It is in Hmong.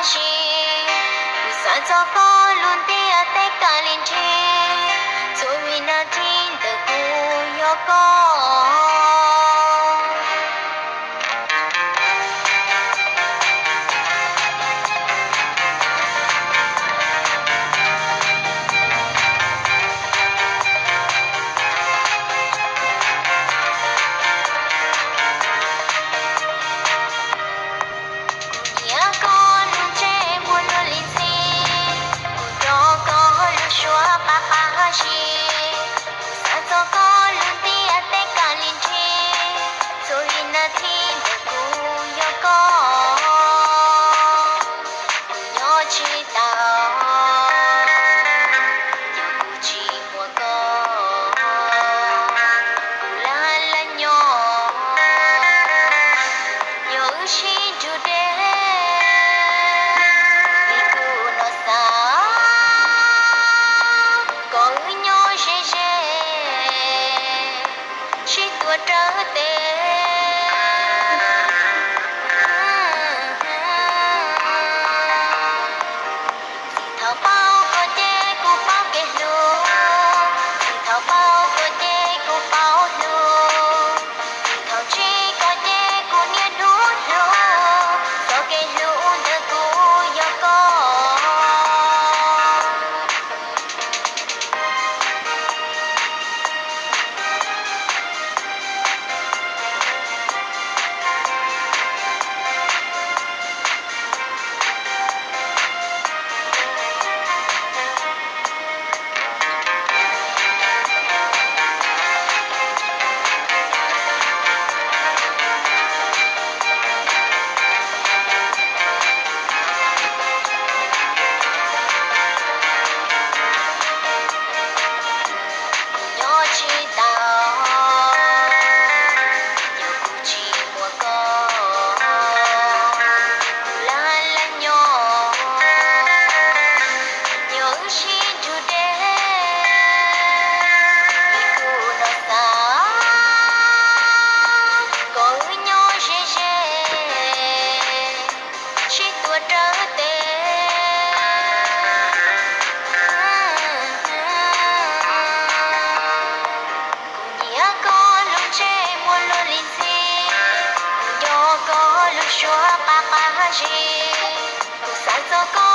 Sis kuv xav txog koj lub ntiaj teb kaj li nrig, txhua vib nas this ntawm kuv yog koj. Kuv nyiam koj lub ntsej muag luag li ntxhi, kuv nco koj lub suab qab qab zib. Kuv xav txog koj lub ntiaj teb kaj li nrig, txhua vib nas this ntawm kuv yog koj. Kuv nyob tsis tau, yog kuv tsis muaj koj, kuv lam lam nyob, yog wb sib nrug deb, vim kuv no xav kom wb nyob ze ze, sib tuav rawv tes. Txij thaum paub koj ces kuv paub kev hlub, txij thaum paub koj ces kuv paub hlub, txij thaum ntsib koj ces kuv niaj hnub hlub, txoj kev hlub ntawm kuv yog koj. Kuv nyob tsis tau, yog kuv tsis muaj koj, kuv lam lam nyob, yog wb sib nrug deb, vim kuv no xav kom wb nyob ze ze, sib tuav rawv tes. Kuv nyiam koj lub ntsej muag luag li ntxhi, kuv nco koj lub suab qab qab zib. Kuv xav txog koj